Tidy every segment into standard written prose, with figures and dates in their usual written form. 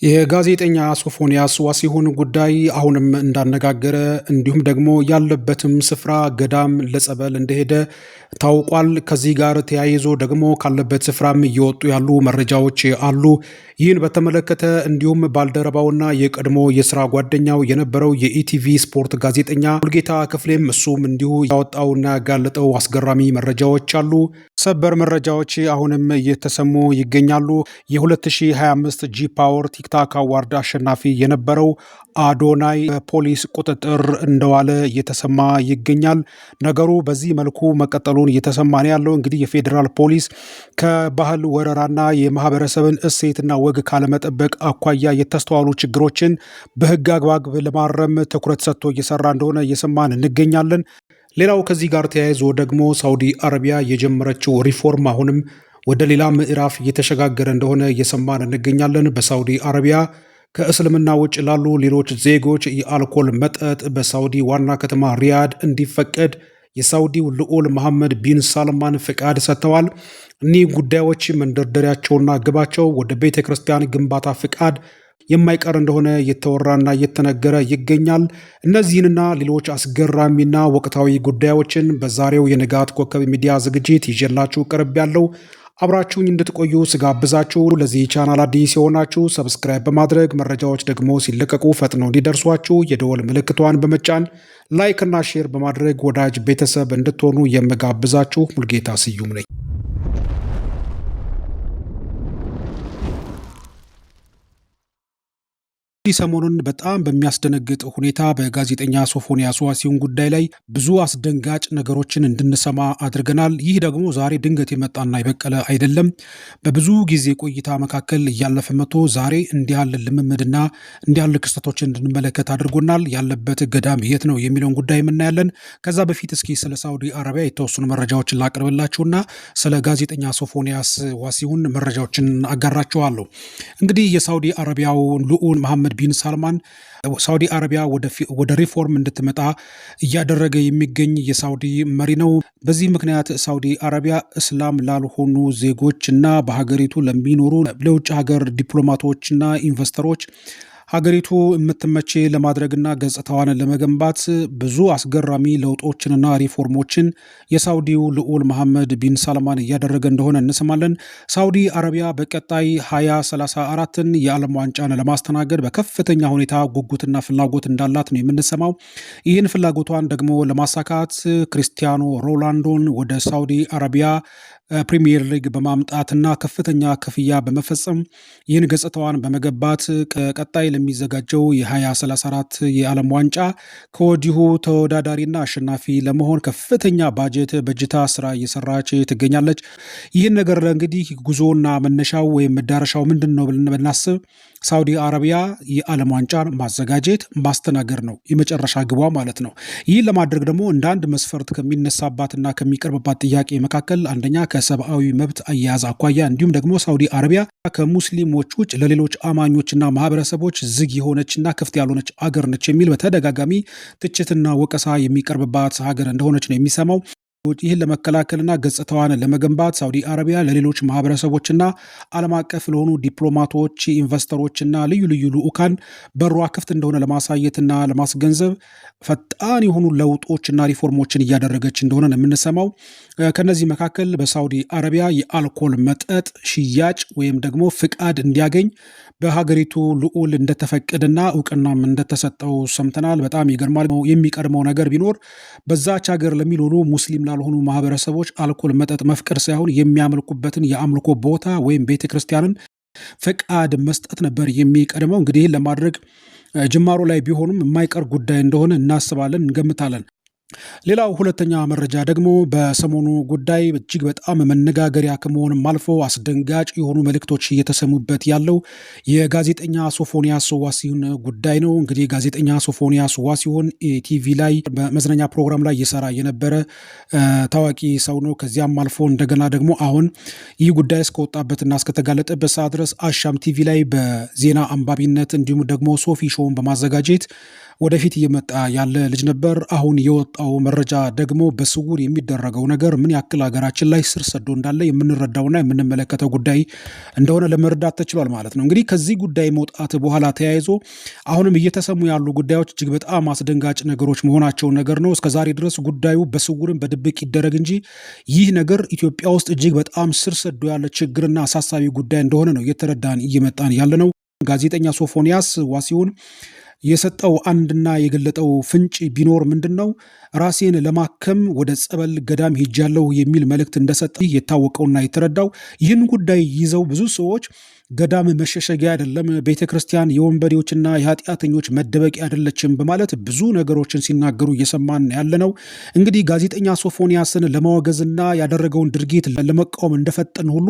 የጋዜጠኛ ሶፎንያስ ዋሲሁን ጉዳይ አሁንም እንዳነጋገረ እንዲሁም ደግሞ ያለበትም ስፍራ ገዳም ለጸበል እንደሄደ ታውቋል። ከዚህ ጋር ተያይዞ ደግሞ ካለበት ስፍራም እየወጡ ያሉ መረጃዎች አሉ። ይህን በተመለከተ እንዲሁም ባልደረባውና የቀድሞ የስራ ጓደኛው የነበረው የኢቲቪ ስፖርት ጋዜጠኛ ሙልጌታ ክፍሌም እሱም እንዲሁ ያወጣውና ያጋለጠው አስገራሚ መረጃዎች አሉ። ሰበር መረጃዎች አሁንም እየተሰሙ ይገኛሉ። የ2025 G Power TikTok Award አሸናፊ የነበረው አዶናይ በፖሊስ ቁጥጥር እንደዋለ እየተሰማ ይገኛል። ነገሩ በዚህ መልኩ መቀጠሉን እየተሰማ ነው ያለው። እንግዲህ የፌዴራል ፖሊስ ከባህል ወረራና የማህበረሰብን እሴትና ወግ ካለመጠበቅ አኳያ የተስተዋሉ ችግሮችን በህግ አግባብ ለማረም ትኩረት ሰጥቶ እየሰራ እንደሆነ እየሰማን እንገኛለን። ሌላው ከዚህ ጋር ተያይዞ ደግሞ ሳውዲ አረቢያ የጀመረችው ሪፎርም አሁንም ወደ ሌላ ምዕራፍ እየተሸጋገረ እንደሆነ እየሰማን እንገኛለን። በሳውዲ አረቢያ ከእስልምና ውጭ ላሉ ሌሎች ዜጎች የአልኮል መጠጥ በሳውዲ ዋና ከተማ ሪያድ እንዲፈቀድ የሳውዲው ልዑል መሐመድ ቢን ሳልማን ፍቃድ ሰጥተዋል። እኒህ ጉዳዮች መንደርደሪያቸውና ግባቸው ወደ ቤተ ክርስቲያን ግንባታ ፍቃድ የማይቀር እንደሆነ እየተወራና እየተነገረ ይገኛል። እነዚህንና ሌሎች አስገራሚና ወቅታዊ ጉዳዮችን በዛሬው የንጋት ኮከብ ሚዲያ ዝግጅት ይዤላችሁ ቀርቤያለሁ አብራችሁኝ እንድትቆዩ ስጋብዛችሁ፣ ለዚህ ቻናል አዲስ የሆናችሁ subscribe በማድረግ መረጃዎች ደግሞ ሲለቀቁ ፈጥነው እንዲደርሷችሁ የደወል ምልክቷን በመጫን like እና share በማድረግ ወዳጅ ቤተሰብ እንድትሆኑ የምጋብዛችሁ ሙልጌታ ስዩም ነኝ። ሰሞኑን በጣም በሚያስደነግጥ ሁኔታ በጋዜጠኛ ሶፎንያስ ዋሲሁን ጉዳይ ላይ ብዙ አስደንጋጭ ነገሮችን እንድንሰማ አድርገናል። ይህ ደግሞ ዛሬ ድንገት የመጣና የበቀለ አይደለም። በብዙ ጊዜ ቆይታ መካከል እያለፈ መጥቶ ዛሬ እንዲህ ያለ ልምምድና እንዲህ ያለ ክስተቶችን እንድንመለከት አድርጎናል። ያለበት ገዳም የት ነው የሚለውን ጉዳይ የምናያለን። ከዛ በፊት እስኪ ስለ ሳውዲ አረቢያ የተወሰኑ መረጃዎችን ላቅርብላችሁና ስለ ጋዜጠኛ ሶፎንያስ ዋሲሁን መረጃዎችን አጋራችኋለሁ። እንግዲህ የሳውዲ አረቢያው ልዑል መሐመድ ቢን ሳልማን ሳውዲ አረቢያ ወደ ሪፎርም እንድትመጣ እያደረገ የሚገኝ የሳውዲ መሪ ነው። በዚህ ምክንያት ሳውዲ አረቢያ እስላም ላልሆኑ ዜጎች እና በሀገሪቱ ለሚኖሩ ለውጭ ሀገር ዲፕሎማቶች እና ኢንቨስተሮች ሀገሪቱ የምትመች ለማድረግና ገጽታዋን ለመገንባት ብዙ አስገራሚ ለውጦችንና ሪፎርሞችን የሳውዲው ልዑል መሐመድ ቢን ሳልማን እያደረገ እንደሆነ እንሰማለን። ሳውዲ አረቢያ በቀጣይ 2034ን የዓለም ዋንጫን ለማስተናገድ በከፍተኛ ሁኔታ ጉጉትና ፍላጎት እንዳላት ነው የምንሰማው። ይህን ፍላጎቷን ደግሞ ለማሳካት ክርስቲያኖ ሮናልዶን ወደ ሳውዲ አረቢያ ፕሪሚየር ሊግ በማምጣትና ከፍተኛ ክፍያ በመፈጸም ይህን ገጽታዋን በመገንባት ቀጣይ ለሚዘጋጀው የ2034 የዓለም ዋንጫ ከወዲሁ ተወዳዳሪና አሸናፊ ለመሆን ከፍተኛ ባጀት በጅታ ስራ እየሰራች ትገኛለች። ይህን ነገር እንግዲህ ጉዞና መነሻው ወይም መዳረሻው ምንድን ነው ብለን ብናስብ ሳውዲ አረቢያ የዓለም ዋንጫን ማዘጋጀት ማስተናገድ ነው የመጨረሻ ግቧ ማለት ነው። ይህን ለማድረግ ደግሞ እንደ አንድ መስፈርት ከሚነሳባትና ከሚቀርብባት ጥያቄ መካከል አንደኛ ከሰብአዊ መብት አያያዝ አኳያ እንዲሁም ደግሞ ሳውዲ አረቢያ ከሙስሊሞች ውጭ ለሌሎች አማኞችና ማህበረሰቦች ዝግ የሆነችና ክፍት ያልሆነች አገር ነች የሚል በተደጋጋሚ ትችትና ወቀሳ የሚቀርብባት ሀገር እንደሆነች ነው የሚሰማው። ይህን ለመከላከልና ገጽታዋን ለመገንባት ሳውዲ አረቢያ ለሌሎች ማህበረሰቦችና ዓለም አቀፍ ለሆኑ ዲፕሎማቶች፣ ኢንቨስተሮችና ልዩ ልዩ ልዑካን በሯ ክፍት እንደሆነ ለማሳየትና ለማስገንዘብ ፈጣን የሆኑ ለውጦችና ሪፎርሞችን እያደረገች እንደሆነ ነው የምንሰማው። ከነዚህ መካከል በሳውዲ አረቢያ የአልኮል መጠጥ ሽያጭ ወይም ደግሞ ፍቃድ እንዲያገኝ በሀገሪቱ ልዑል እንደተፈቀደና እውቅናም እንደተሰጠው ሰምተናል። በጣም ይገርማል። የሚቀድመው ነገር ቢኖር በዛች ሀገር ለሚኖሩ ሙስሊም ላልሆኑ ማህበረሰቦች አልኮል መጠጥ መፍቀድ ሳይሆን የሚያመልኩበትን የአምልኮ ቦታ ወይም ቤተ ክርስቲያንን ፈቃድ መስጠት ነበር የሚቀድመው። እንግዲህ ይህን ለማድረግ ጅማሮ ላይ ቢሆኑም የማይቀር ጉዳይ እንደሆነ እናስባለን፣ እንገምታለን። ሌላው ሁለተኛ መረጃ ደግሞ በሰሞኑ ጉዳይ እጅግ በጣም መነጋገሪያ ከመሆንም አልፎ አስደንጋጭ የሆኑ መልእክቶች እየተሰሙበት ያለው የጋዜጠኛ ሶፎንያስ ዋሲሁን ጉዳይ ነው። እንግዲህ ጋዜጠኛ ሶፎንያስ ዋሲሁን ቲቪ ላይ በመዝናኛ ፕሮግራም ላይ እየሰራ የነበረ ታዋቂ ሰው ነው። ከዚያም አልፎ እንደገና ደግሞ አሁን ይህ ጉዳይ እስከወጣበትና እስከተጋለጠበት ሰዓት ድረስ አሻም ቲቪ ላይ በዜና አንባቢነት እንዲሁም ደግሞ ሶፊ show ን በማዘጋጀት ወደፊት እየመጣ ያለ ልጅ ነበር። አሁን የወጣው የወጣው መረጃ ደግሞ በስውር የሚደረገው ነገር ምን ያክል ሀገራችን ላይ ስር ሰዶ እንዳለ የምንረዳውና የምንመለከተው ጉዳይ እንደሆነ ለመረዳት ተችሏል ማለት ነው። እንግዲህ ከዚህ ጉዳይ መውጣት በኋላ ተያይዞ አሁንም እየተሰሙ ያሉ ጉዳዮች እጅግ በጣም አስደንጋጭ ነገሮች መሆናቸውን ነገር ነው። እስከዛሬ ድረስ ጉዳዩ በስውርም በድብቅ ይደረግ እንጂ ይህ ነገር ኢትዮጵያ ውስጥ እጅግ በጣም ስር ሰዶ ያለ ችግርና አሳሳቢ ጉዳይ እንደሆነ ነው እየተረዳን እየመጣን ያለ ነው። ጋዜጠኛ ሶፎንያስ ዋሲሁን የሰጠው አንድና የገለጠው ፍንጭ ቢኖር ምንድን ነው? ራሴን ለማከም ወደ ጸበል ገዳም ሄጃለሁ የሚል መልእክት እንደሰጠ የታወቀውና የተረዳው። ይህን ጉዳይ ይዘው ብዙ ሰዎች ገዳም መሸሸጊያ አይደለም፣ ቤተ ክርስቲያን የወንበዴዎችና የኃጢአተኞች መደበቂያ አይደለችም በማለት ብዙ ነገሮችን ሲናገሩ እየሰማን ያለ ነው። እንግዲህ ጋዜጠኛ ሶፎንያስን ለማወገዝና ያደረገውን ድርጊት ለመቃወም እንደፈጠን ሁሉ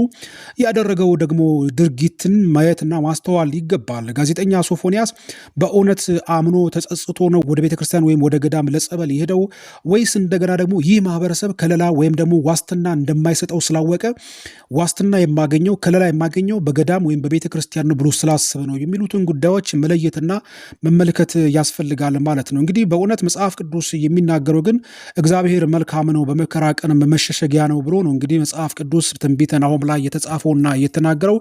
ያደረገው ደግሞ ድርጊትን ማየትና ማስተዋል ይገባል። ጋዜጠኛ ሶፎንያስ በእውነት አምኖ ተጸጽቶ ነው ወደ ቤተ ክርስቲያን ወይም ወደ ገዳም ለጸበል የሄደው ወይስ እንደገና ደግሞ ይህ ማህበረሰብ ከለላ ወይም ደግሞ ዋስትና እንደማይሰጠው ስላወቀ ዋስትና የማገኘው ከለላ የማገኘው በገዳም ወይም በቤተ ክርስቲያን ነው ብሎ ስላሰበ ነው የሚሉትን ጉዳዮች መለየትና መመልከት ያስፈልጋል ማለት ነው። እንግዲህ በእውነት መጽሐፍ ቅዱስ የሚናገረው ግን እግዚአብሔር መልካም ነው፣ በመከራ ቀን መሸሸጊያ ነው ብሎ ነው እንግዲህ መጽሐፍ ቅዱስ ትንቢተ ናሆም ላይ የተጻፈውና የተናገረው።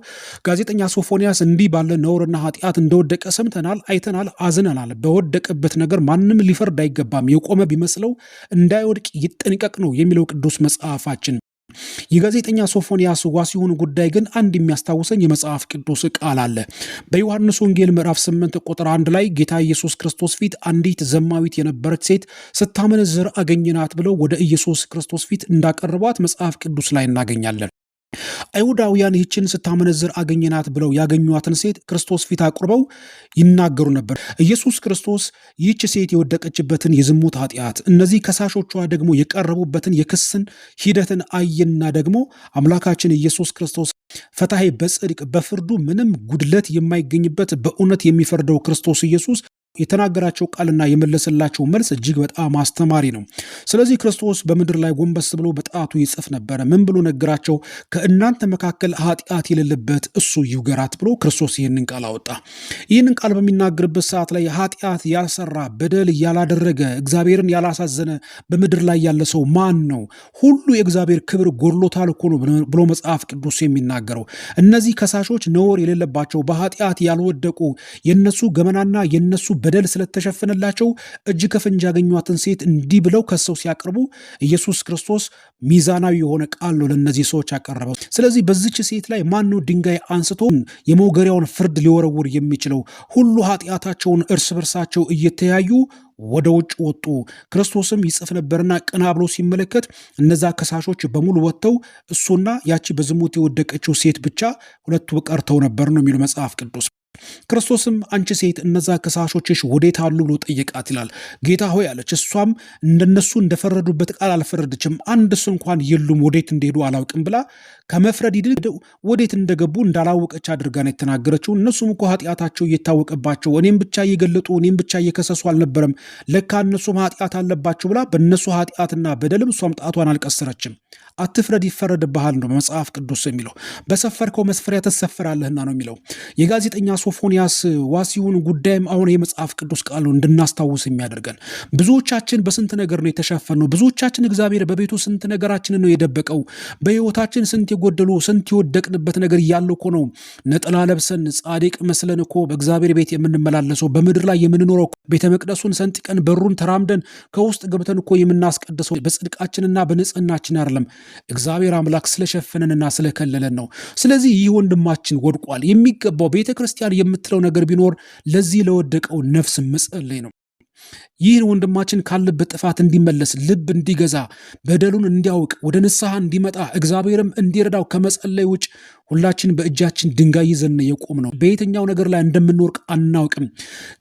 ጋዜጠኛ ሶፎንያስ እንዲህ ባለ ነውርና ኃጢአት እንደወደቀ ሰምተናል፣ አይተናል፣ አዝነናል። በወደቀበት ነገር ማንም ሊፈርድ አይገባም። የቆመ ቢመስለው እንዳይወድቅ ይጠንቀቅ ነው የሚለው ቅዱስ መጽሐፋችን። የጋዜጠኛ ሶፎንያስ ዋሲሁን ጉዳይ ግን አንድ የሚያስታውሰኝ የመጽሐፍ ቅዱስ ቃል አለ። በዮሐንስ ወንጌል ምዕራፍ 8 ቁጥር 1 ላይ ጌታ ኢየሱስ ክርስቶስ ፊት አንዲት ዘማዊት የነበረች ሴት ስታመነዝር አገኘናት ብለው ወደ ኢየሱስ ክርስቶስ ፊት እንዳቀረቧት መጽሐፍ ቅዱስ ላይ እናገኛለን። አይሁዳውያን ይህችን ስታመነዝር አገኘናት ብለው ያገኟትን ሴት ክርስቶስ ፊት አቁርበው ይናገሩ ነበር። ኢየሱስ ክርስቶስ ይህች ሴት የወደቀችበትን የዝሙት ኃጢአት፣ እነዚህ ከሳሾቿ ደግሞ የቀረቡበትን የክስን ሂደትን አየና ደግሞ አምላካችን ኢየሱስ ክርስቶስ ፈታሔ በጽድቅ በፍርዱ ምንም ጉድለት የማይገኝበት በእውነት የሚፈርደው ክርስቶስ ኢየሱስ የተናገራቸው ቃልና የመለሰላቸው መልስ እጅግ በጣም አስተማሪ ነው። ስለዚህ ክርስቶስ በምድር ላይ ጎንበስ ብሎ በጣቱ ይጽፍ ነበረ። ምን ብሎ ነገራቸው? ከእናንተ መካከል ኃጢአት የሌለበት እሱ ይውገራት ብሎ ክርስቶስ ይህንን ቃል አወጣ። ይህንን ቃል በሚናገርበት ሰዓት ላይ ኃጢአት ያልሰራ፣ በደል ያላደረገ፣ እግዚአብሔርን ያላሳዘነ በምድር ላይ ያለ ሰው ማን ነው? ሁሉ የእግዚአብሔር ክብር ጎድሎታል እኮ ነው ብሎ መጽሐፍ ቅዱስ የሚናገረው። እነዚህ ከሳሾች ነውር የሌለባቸው፣ በኃጢአት ያልወደቁ፣ የነሱ ገመናና የነሱ በደል ስለተሸፈነላቸው እጅ ከፍንጅ ያገኟትን ሴት እንዲህ ብለው ከሰው ሲያቀርቡ ኢየሱስ ክርስቶስ ሚዛናዊ የሆነ ቃል ነው ለእነዚህ ሰዎች ያቀረበው። ስለዚህ በዚች ሴት ላይ ማነው ድንጋይ አንስቶ የመውገሪያውን ፍርድ ሊወረውር የሚችለው? ሁሉ ኃጢአታቸውን እርስ በርሳቸው እየተያዩ ወደ ውጭ ወጡ። ክርስቶስም ይጽፍ ነበርና ቀና ብሎ ሲመለከት እነዛ ከሳሾች በሙሉ ወጥተው እሱና ያቺ በዝሙት የወደቀችው ሴት ብቻ ሁለቱ ቀርተው ነበር ነው የሚለው መጽሐፍ ቅዱስ። ክርስቶስም አንቺ ሴት እነዛ ከሳሾችሽ ወዴት አሉ ብሎ ጠየቃት ይላል። ጌታ ሆይ አለች። እሷም እንደነሱ እንደፈረዱበት ቃል አልፈረደችም። አንድስ እንኳን የሉም፣ ወዴት እንደሄዱ አላውቅም ብላ ከመፍረድ ይልቅ ወዴት እንደገቡ እንዳላወቀች አድርጋ ነው የተናገረችው። እነሱም እኮ ኃጢአታቸው እየታወቀባቸው እኔም ብቻ እየገለጡ እኔም ብቻ እየከሰሱ አልነበረም፣ ለካ እነሱም ኃጢአት አለባቸው ብላ በእነሱ ኃጢአትና በደልም እሷም ጣቷን አልቀሰረችም። አትፍረድ ይፈረድብሃል ነው መጽሐፍ ቅዱስ የሚለው። በሰፈርከው መስፈሪያ ትሰፈራለህና ነው የሚለው። የጋዜጠኛ ሶፎንያስ ዋሲሁን ጉዳይም አሁን የመጽሐፍ ቅዱስ ቃል ነው እንድናስታውስ የሚያደርገን። ብዙዎቻችን በስንት ነገር ነው የተሸፈንነው። ብዙዎቻችን እግዚአብሔር በቤቱ ስንት ነገራችንን ነው የደበቀው። በሕይወታችን ስንት የጎደሉ ስንት የወደቅንበት ነገር እያለ እኮ ነው ነጠላ ለብሰን ጻድቅ መስለን እኮ በእግዚአብሔር ቤት የምንመላለሰው፣ በምድር ላይ የምንኖረው፣ ቤተ መቅደሱን ሰንጥቀን በሩን ተራምደን ከውስጥ ገብተን እኮ የምናስቀድሰው በጽድቃችንና በንጽህናችን አይደለም፣ እግዚአብሔር አምላክ ስለሸፈነንና ስለከለለን ነው። ስለዚህ ይህ ወንድማችን ወድቋል። የሚገባው ቤተ ክርስቲያን የምትለው ነገር ቢኖር ለዚህ ለወደቀው ነፍስ መጸለይ ነው። ይህን ወንድማችን ካለበት ጥፋት እንዲመለስ፣ ልብ እንዲገዛ፣ በደሉን እንዲያውቅ፣ ወደ ንስሐ እንዲመጣ፣ እግዚአብሔርም እንዲረዳው ከመጸለይ ውጭ ሁላችን በእጃችን ድንጋይ ይዘን የቆም ነው። በየትኛው ነገር ላይ እንደምንወርቅ አናውቅም።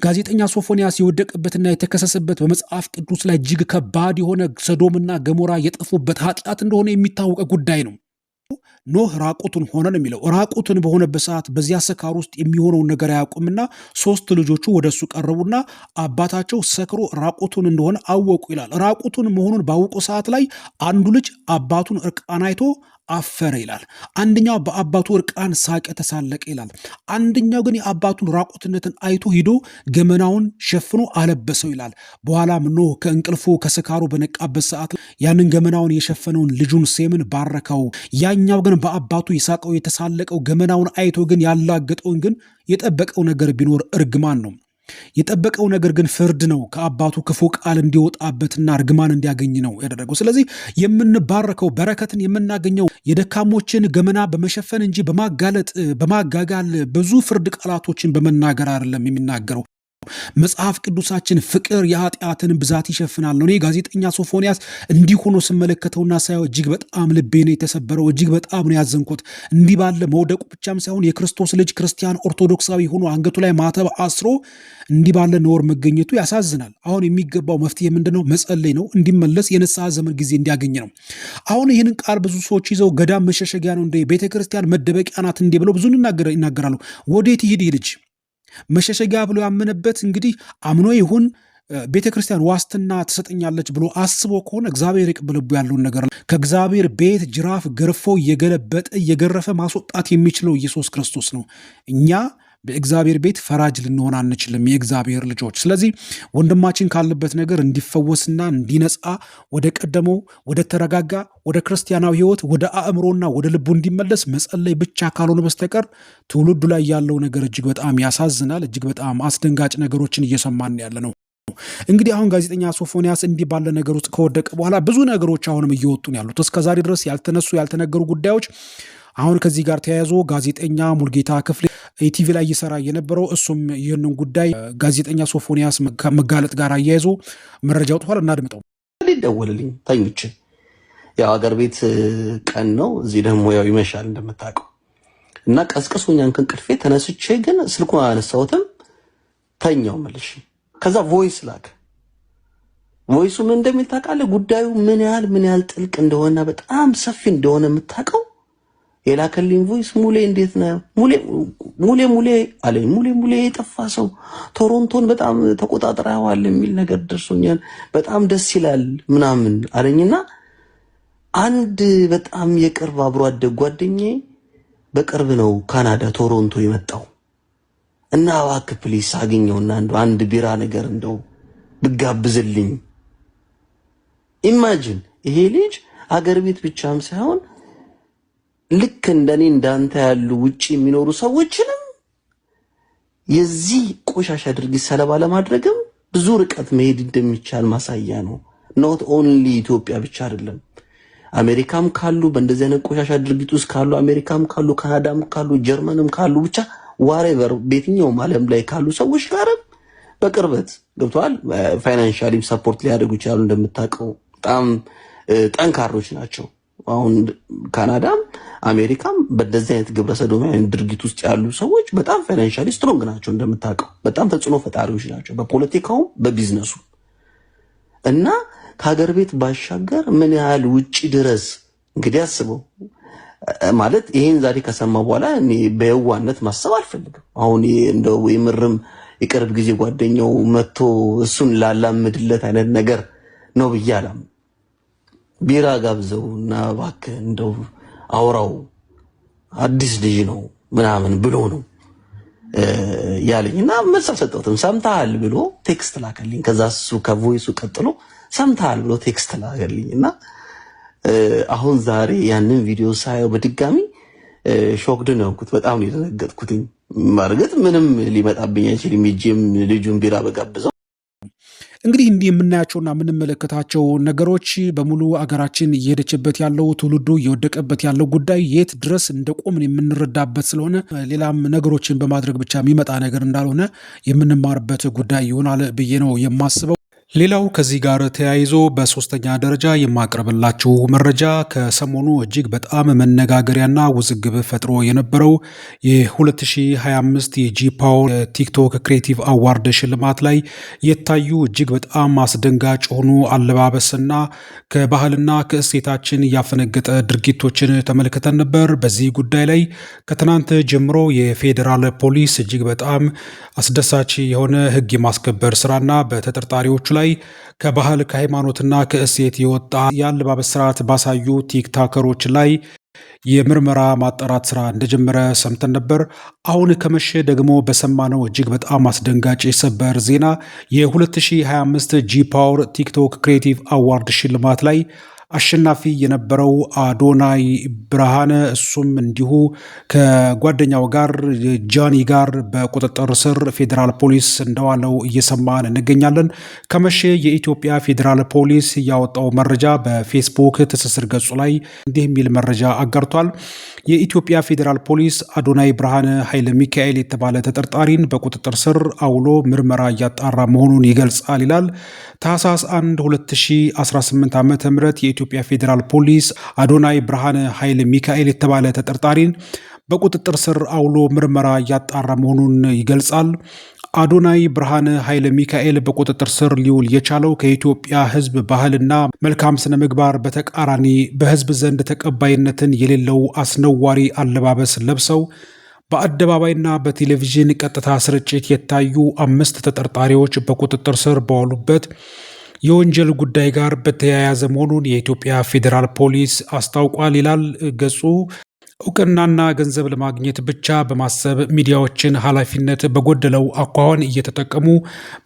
ጋዜጠኛ ሶፎንያስ የወደቀበትና የተከሰሰበት በመጽሐፍ ቅዱስ ላይ እጅግ ከባድ የሆነ ሰዶምና ገሞራ የጠፉበት ኃጢአት እንደሆነ የሚታወቀ ጉዳይ ነው። ኖህ ራቁቱን ሆነ ነው የሚለው። ራቁቱን በሆነበት ሰዓት በዚያ ስካር ውስጥ የሚሆነውን ነገር አያውቁምና ሶስት ልጆቹ ወደ እሱ ቀረቡና አባታቸው ሰክሮ ራቁቱን እንደሆነ አወቁ ይላል። ራቁቱን መሆኑን ባወቁ ሰዓት ላይ አንዱ ልጅ አባቱን እርቃን አይቶ አፈረ ይላል። አንደኛው በአባቱ እርቃን ሳቀ፣ ተሳለቀ ይላል። አንደኛው ግን የአባቱን ራቁትነትን አይቶ ሂዶ ገመናውን ሸፍኖ አለበሰው ይላል። በኋላም ኖህ ከእንቅልፉ ከስካሩ በነቃበት ሰዓት ያንን ገመናውን የሸፈነውን ልጁን ሴምን ባረከው። ያኛው ግን በአባቱ የሳቀው የተሳለቀው ገመናውን አይቶ ግን ያላገጠውን ግን የጠበቀው ነገር ቢኖር እርግማን ነው። የጠበቀው ነገር ግን ፍርድ ነው። ከአባቱ ክፉ ቃል እንዲወጣበትና እርግማን እንዲያገኝ ነው ያደረገው። ስለዚህ የምንባረከው በረከትን የምናገኘው የደካሞችን ገመና በመሸፈን እንጂ በማጋለጥ በማጋጋል ብዙ ፍርድ ቃላቶችን በመናገር አይደለም የሚናገረው። መጽሐፍ ቅዱሳችን ፍቅር የኃጢአትን ብዛት ይሸፍናል ነው። እኔ ጋዜጠኛ ሶፎንያስ እንዲህ ሆኖ ስመለከተውና ሳየው እጅግ በጣም ልቤ ነው የተሰበረው። እጅግ በጣም ነው ያዘንኩት። እንዲህ ባለ መውደቁ ብቻም ሳይሆን የክርስቶስ ልጅ ክርስቲያን ኦርቶዶክሳዊ ሆኖ አንገቱ ላይ ማተብ አስሮ እንዲህ ባለ ነውር መገኘቱ ያሳዝናል። አሁን የሚገባው መፍትሄ ምንድን ነው? መጸለይ ነው። እንዲመለስ የንስሐ ዘመን ጊዜ እንዲያገኝ ነው። አሁን ይህንን ቃል ብዙ ሰዎች ይዘው ገዳም መሸሸጊያ ነው እንደ ቤተ ክርስቲያን መደበቂያ ናት እንዲህ ብለው ብዙ ይናገራሉ። ወዴት ይሂድ ይህ ልጅ? መሸሸጊያ ብሎ ያመነበት እንግዲህ አምኖ ይሁን ቤተ ክርስቲያን ዋስትና ትሰጠኛለች ብሎ አስቦ ከሆነ እግዚአብሔር ይቅበልቡ ያለውን ነገር ከእግዚአብሔር ቤት ጅራፍ ገርፎ እየገለበጠ እየገረፈ ማስወጣት የሚችለው ኢየሱስ ክርስቶስ ነው። እኛ በእግዚአብሔር ቤት ፈራጅ ልንሆን አንችልም፣ የእግዚአብሔር ልጆች። ስለዚህ ወንድማችን ካለበት ነገር እንዲፈወስና እንዲነጻ ወደ ቀደመው ወደ ተረጋጋ ወደ ክርስቲያናዊ ሕይወት ወደ አእምሮና ወደ ልቡ እንዲመለስ መጸለይ ብቻ ካልሆነ በስተቀር ትውልዱ ላይ ያለው ነገር እጅግ በጣም ያሳዝናል። እጅግ በጣም አስደንጋጭ ነገሮችን እየሰማን ያለ ነው። እንግዲህ አሁን ጋዜጠኛ ሶፎንያስ እንዲህ ባለ ነገር ውስጥ ከወደቀ በኋላ ብዙ ነገሮች አሁንም እየወጡ ነው ያሉት። እስከዛሬ ድረስ ያልተነሱ ያልተነገሩ ጉዳዮች አሁን ከዚህ ጋር ተያይዞ ጋዜጠኛ ሙልጌታ ክፍሌ ኢቲቪ ላይ እየሰራ የነበረው እሱም ይህንን ጉዳይ ጋዜጠኛ ሶፎንያስ መጋለጥ ጋር አያይዞ መረጃ አውጥቷል። እናድምጠው። ሊደወልልኝ ተኝቼ፣ ያው ሀገር ቤት ቀን ነው፣ እዚህ ደግሞ ያው ይመሻል እንደምታውቀው እና ቀስቅሶኛን ከእንቅልፌ ተነስቼ ግን ስልኩን አላነሳሁትም፣ ተኛው መልሼ። ከዛ voice ላክ። Voice ኡ ምን እንደሚል ታውቃለህ? ጉዳዩ ምን ያህል ጥልቅ እንደሆነ በጣም ሰፊ እንደሆነ የምታውቀው የላከልኝ voice ሙሌ እንዴት ነህ? ሙሌ ሙሌ ሙሌ አለኝ። ሙሌ ሙሌ የጠፋ ሰው ቶሮንቶን በጣም ተቆጣጥረዋል የሚል ነገር ደርሶኛል። በጣም ደስ ይላል ምናምን አለኝና አንድ በጣም የቅርብ አብሮ አደግ ጓደኛዬ በቅርብ ነው ካናዳ ቶሮንቶ የመጣው እና እባክህ please አግኘውና እንደው አንድ ቢራ ነገር እንደው ብጋብዝልኝ። Imagine ይሄ ልጅ አገር ቤት ብቻም ሳይሆን ልክ እንደኔ እንዳንተ ያሉ ውጪ የሚኖሩ ሰዎችንም የዚህ ቆሻሻ ድርጊት ሰለባ ለማድረግም ብዙ ርቀት መሄድ እንደሚቻል ማሳያ ነው። Not only ኢትዮጵያ ብቻ አይደለም። አሜሪካም ካሉ በእንደዚህ አይነት ቆሻሻ ድርጊት ውስጥ ካሉ፣ አሜሪካም ካሉ፣ ካናዳም ካሉ፣ ጀርመንም ካሉ፣ ብቻ whatever በየትኛውም ዓለም ላይ ካሉ ሰዎች ጋርም በቅርበት ገብተዋል። Financially ም support ሊያደርጉ ይችላሉ። እንደምታውቀው በጣም ጠንካሮች ናቸው። አሁን ካናዳም አሜሪካም በእንደዚህ አይነት ግብረ ሰዶማዊ ድርጊት ውስጥ ያሉ ሰዎች በጣም financially strong ናቸው። እንደምታውቀው በጣም ተጽዕኖ ፈጣሪዎች ናቸው፣ በፖለቲካውም በቢዝነሱ። እና ከሀገር ቤት ባሻገር ምን ያህል ውጭ ድረስ እንግዲህ አስበው። ማለት ይሄን ዛሬ ከሰማ በኋላ እኔ በየዋነት ማሰብ አልፈልግም። አሁን እንደው የምርም የቅርብ ጊዜ ጓደኛው መጥቶ እሱን ላላምድለት አይነት ነገር ነው ብዬ አላምንም። ቢራ ጋብዘው እና እባክህ እንደው አውራው አዲስ ልጅ ነው ምናምን ብሎ ነው ያለኝ እና መልስ አልሰጠሁትም። ሰምተሃል ብሎ text ላከልኝ። ከዛ እሱ ከ voice ኡ ቀጥሎ ሰምተሃል ብሎ text ላከልኝ እና አሁን ዛሬ ያንን ቪዲዮ ሳየው በድጋሚ shocked ነው የሆንኩት። በጣም ነው የደነገጥኩትኝ። በእርግጥ ምንም ሊመጣብኝ አይችልም። ሄጄም ልጁን ቢራ በጋብዘው እንግዲህ እንዲህ የምናያቸውና የምንመለከታቸው ነገሮች በሙሉ አገራችን እየሄደችበት ያለው፣ ትውልዱ እየወደቀበት ያለው ጉዳይ የት ድረስ እንደቆምን የምንረዳበት ስለሆነ ሌላም ነገሮችን በማድረግ ብቻ የሚመጣ ነገር እንዳልሆነ የምንማርበት ጉዳይ ይሆናል ብዬ ነው የማስበው። ሌላው ከዚህ ጋር ተያይዞ በሶስተኛ ደረጃ የማቀርብላችሁ መረጃ ከሰሞኑ እጅግ በጣም መነጋገሪያና ውዝግብ ፈጥሮ የነበረው የ2025 የ G Power TikTok Creative Award ሽልማት ላይ የታዩ እጅግ በጣም አስደንጋጭ የሆኑ አለባበስና ከባህልና ከእሴታችን ያፈነገጠ ድርጊቶችን ተመልክተን ነበር። በዚህ ጉዳይ ላይ ከትናንት ጀምሮ የፌዴራል ፖሊስ እጅግ በጣም አስደሳች የሆነ ሕግ የማስከበር ስራና በተጠርጣሪዎቹ ላይ ከባህል ከሃይማኖትና ከእሴት የወጣ የአለባበስ ስርዓት ባሳዩ ቲክታከሮች ላይ የምርመራ ማጣራት ስራ እንደጀመረ ሰምተን ነበር። አሁን ከመሸ ደግሞ በሰማነው እጅግ በጣም አስደንጋጭ የሰበር ዜና የ2025 G Power TikTok Creative Award ሽልማት ላይ አሸናፊ የነበረው አዶናይ ብርሃነ እሱም እንዲሁ ከጓደኛው ጋር ጃኒ ጋር በቁጥጥር ስር ፌዴራል ፖሊስ እንደዋለው እየሰማን እንገኛለን። ከመቼ የኢትዮጵያ ፌዴራል ፖሊስ ያወጣው መረጃ በፌስቡክ ትስስር ገጹ ላይ እንዲህ የሚል መረጃ አጋርቷል። የኢትዮጵያ ፌዴራል ፖሊስ አዶናይ ብርሃነ ኃይለ ሚካኤል የተባለ ተጠርጣሪን በቁጥጥር ስር አውሎ ምርመራ እያጣራ መሆኑን ይገልጻል ይላል። ታህሳስ 1 2018 ዓ ም የኢትዮጵያ ፌዴራል ፖሊስ አዶናይ ብርሃነ ኃይለ ሚካኤል የተባለ ተጠርጣሪን በቁጥጥር ስር አውሎ ምርመራ እያጣራ መሆኑን ይገልጻል። አዶናይ ብርሃነ ኃይለ ሚካኤል በቁጥጥር ስር ሊውል የቻለው ከኢትዮጵያ ሕዝብ ባህልና መልካም ስነ ምግባር በተቃራኒ በሕዝብ ዘንድ ተቀባይነትን የሌለው አስነዋሪ አለባበስ ለብሰው በአደባባይና በቴሌቪዥን ቀጥታ ስርጭት የታዩ 5 ተጠርጣሪዎች በቁጥጥር ስር በዋሉበት የወንጀል ጉዳይ ጋር በተያያዘ መሆኑን የኢትዮጵያ ፌዴራል ፖሊስ አስታውቋል ይላል ገጹ። እውቅናና ገንዘብ ለማግኘት ብቻ በማሰብ ሚዲያዎችን ኃላፊነት በጎደለው አኳኋን እየተጠቀሙ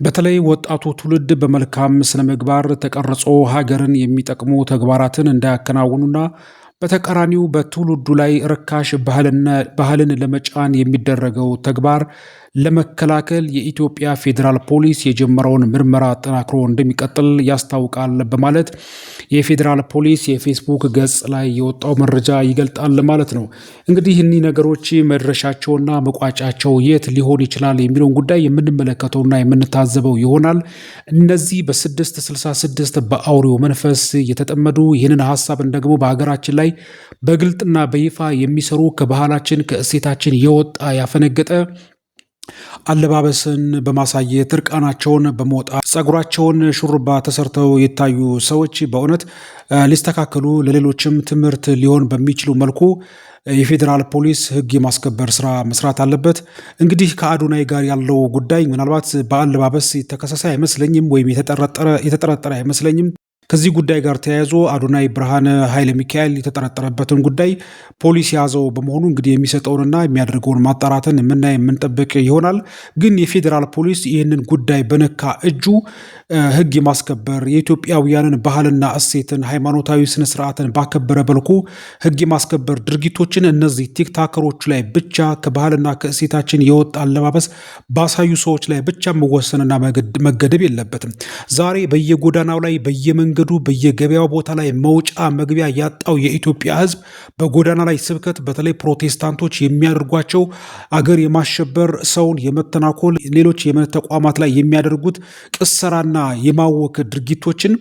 በተለይ ወጣቱ ትውልድ በመልካም ስነ ምግባር ተቀርጾ ሀገርን የሚጠቅሙ ተግባራትን እንዳያከናውኑና በተቃራኒው በትውልዱ ላይ ርካሽ ባህልን ለመጫን የሚደረገው ተግባር ለመከላከል የኢትዮጵያ ፌዴራል ፖሊስ የጀመረውን ምርመራ አጠናክሮ እንደሚቀጥል ያስታውቃል በማለት የፌዴራል ፖሊስ የፌስቡክ ገጽ ላይ የወጣው መረጃ ይገልጣል ማለት ነው። እንግዲህ እኒህ ነገሮች መድረሻቸውና መቋጫቸው የት ሊሆን ይችላል የሚለውን ጉዳይ የምንመለከተውና የምንታዘበው ይሆናል። እነዚህ በ666 በአውሬው መንፈስ የተጠመዱ ይህንን ሀሳብን ደግሞ በሀገራችን ላይ በግልጥና በይፋ የሚሰሩ ከባህላችን ከእሴታችን የወጣ ያፈነገጠ አለባበስን በማሳየት እርቃናቸውን በመውጣት ጸጉራቸውን ሹሩባ ተሰርተው የታዩ ሰዎች በእውነት ሊስተካከሉ ለሌሎችም ትምህርት ሊሆን በሚችሉ መልኩ የፌዴራል ፖሊስ ሕግ የማስከበር ስራ መስራት አለበት። እንግዲህ ከአዶናይ ጋር ያለው ጉዳይ ምናልባት በአለባበስ የተከሰሰ አይመስለኝም፣ ወይም የተጠረጠረ አይመስለኝም። ከዚህ ጉዳይ ጋር ተያይዞ አዶናይ ብርሃነ ኃይለ ሚካኤል የተጠረጠረበትን ጉዳይ ፖሊስ የያዘው በመሆኑ እንግዲህ የሚሰጠውንና የሚያደርገውን ማጣራትን የምናይ የምንጠብቅ ይሆናል። ግን የፌዴራል ፖሊስ ይህንን ጉዳይ በነካ እጁ ሕግ የማስከበር የኢትዮጵያውያንን ባህልና እሴትን ሃይማኖታዊ ስነስርዓትን ባከበረ መልኩ ሕግ የማስከበር ድርጊቶችን እነዚህ ቲክታከሮች ላይ ብቻ ከባህልና ከእሴታችን የወጣ አለባበስ ባሳዩ ሰዎች ላይ ብቻ መወሰንና መገደብ የለበትም። ዛሬ በየጎዳናው ላይ በየመንገዱ በየገበያው ቦታ ላይ መውጫ መግቢያ ያጣው የኢትዮጵያ ሕዝብ በጎዳና ላይ ስብከት በተለይ ፕሮቴስታንቶች የሚያደርጓቸው አገር የማሸበር ሰውን የመተናኮል ሌሎች የእምነት ተቋማት ላይ የሚያደርጉት ቅሰራና የማወክ ድርጊቶችን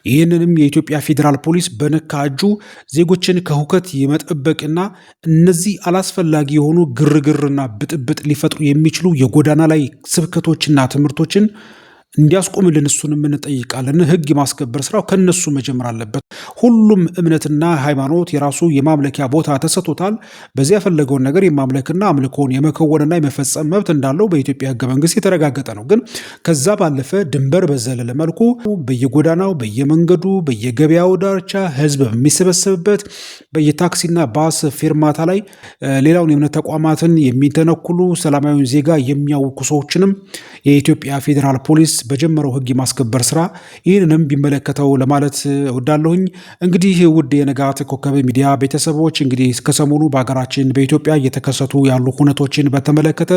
ይህንንም የኢትዮጵያ ፌዴራል ፖሊስ በነካ እጁ ዜጎችን ከሁከት የመጠበቅና እነዚህ አላስፈላጊ የሆኑ ግርግርና ብጥብጥ ሊፈጥሩ የሚችሉ የጎዳና ላይ ስብከቶችና ትምህርቶችን እንዲያስቆምልን እሱንም እንጠይቃለን። ሕግ የማስከበር ስራው ከነሱ መጀመር አለበት። ሁሉም እምነትና ሃይማኖት የራሱ የማምለኪያ ቦታ ተሰጥቶታል። በዚያ የፈለገውን ነገር የማምለክና አምልኮውን የመከወንና የመፈጸም መብት እንዳለው በኢትዮጵያ ሕገ መንግስት የተረጋገጠ ነው። ግን ከዛ ባለፈ ድንበር በዘለለ መልኩ በየጎዳናው፣ በየመንገዱ፣ በየገበያው ዳርቻ ሕዝብ በሚሰበሰብበት በየታክሲና ባስ ፌርማታ ላይ ሌላውን የእምነት ተቋማትን የሚተነኩሉ ሰላማዊውን ዜጋ የሚያውኩ ሰዎችንም የኢትዮጵያ ፌዴራል ፖሊስ በጀመረው ሕግ የማስከበር ስራ ይህንንም ቢመለከተው ለማለት እወዳለሁኝ። እንግዲህ ውድ የንጋት ኮከብ ሚዲያ ቤተሰቦች እንግዲህ ከሰሞኑ በሀገራችን በኢትዮጵያ እየተከሰቱ ያሉ ሁነቶችን በተመለከተ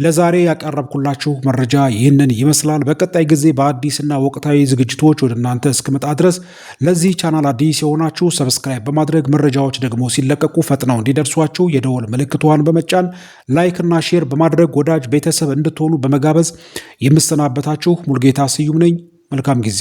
ለዛሬ ያቀረብኩላችሁ መረጃ ይህንን ይመስላል። በቀጣይ ጊዜ በአዲስና ወቅታዊ ዝግጅቶች ወደ እናንተ እስክመጣ ድረስ ለዚህ ቻናል አዲስ የሆናችሁ subscribe በማድረግ መረጃዎች ደግሞ ሲለቀቁ ፈጥነው እንዲደርሷችሁ የደወል ምልክቷን በመጫን like ና share በማድረግ ወዳጅ ቤተሰብ እንድትሆኑ በመጋበዝ የምሰናበታችሁ ሙልጌታ ስዩም ነኝ። መልካም ጊዜ።